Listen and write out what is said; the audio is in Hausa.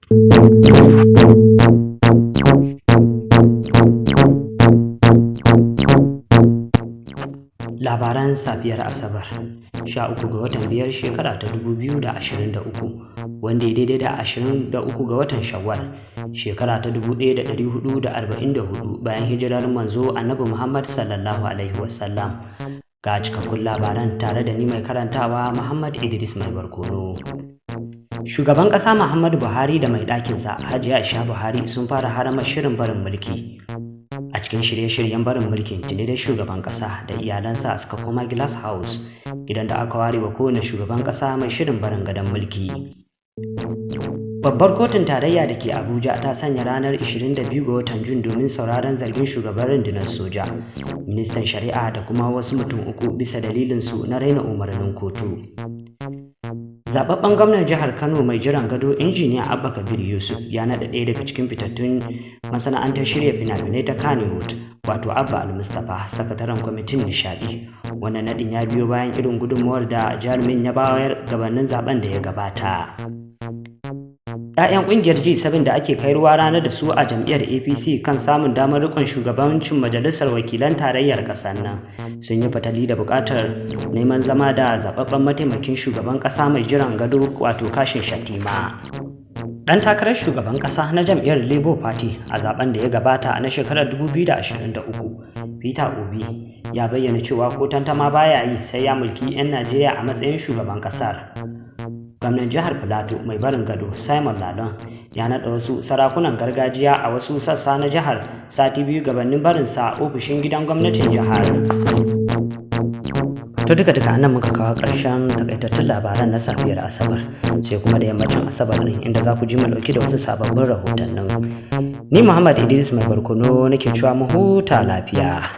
Labaran safiyar Asabar 13 ga watan 5 shekara ta 2023, wanda ya daidai da 23 ga watan Shawwal shekara ta 1444 bayan hijirar manzo Annabi Muhammad sallallahu alaihi wasallam. Ga cikakkun labaran tare da ni mai karantawa, Muhammad Idris Mai Barkono. Shugaban ƙasa Muhammadu Buhari da mai ɗakinsa Hajiya Aisha Buhari sun fara haramar shirin barin mulki. A cikin shirye-shiryen barin mulkin, tuni da shugaban ƙasa da iyalansa suka koma Glass House, gidan da aka ware wa kowane shugaban ƙasa mai shirin barin gadon mulki. Babbar Kotun Tarayya da ke Abuja ta sanya ranar 22 ga watan Jun domin sauraron zargin shugaban rundunar soja, ministan shari'a da kuma wasu mutum uku bisa dalilin su na raina umarnin kotu. Zababben gwamnan jihar Kano mai jiran gado, Injiniya Abba Kabir Yusuf, ya naɗa ɗaya daga cikin fitattun masana'antar shirya fina-finai ta Kannywood, wato Abba Al-Mustapha, sakataren kwamitin nishaɗi. Wannan naɗin ya biyo bayan irin gudunmawar da jarumin ya bayar gabanin zaben da ya gabata. 'Ya'yan ƙungiyar G7 da ake kai ruwa rana da su a jam'iyyar APC kan samun damar rikon shugabancin Majalisar Wakilan Tarayyar ƙasar nan sun yi fatali da buƙatar neman zama da zababben mataimakin shugaban ƙasa mai jiran gado, wato Kashim Shettima. Ɗan takarar shugaban ƙasa na jam'iyyar Labour Party a zaben da ya gabata na shekarar 2023, Peter Obi, ya bayyana cewa ko tantama baya yi sai ya mulki 'yan Najeriya a matsayin shugaban ƙasar. Gwamnan jihar Filato mai barin gado, Simon Lalong, ya naɗa wasu sarakunan gargajiya a wasu sassa na jihar sati 2 gabanin barinsa ofishin gidan gwamnatin jihar. To, duka duka anan muka kawo ƙarshen takaitattun labaran na safiyar Asabar, sai kuma da yammacin Asabar ɗin inda za ku ji mu ɗauki da wasu sababbin rahotannin. Ni Muhammad Idris Mai Barkono nake cewa mu huta lafiya.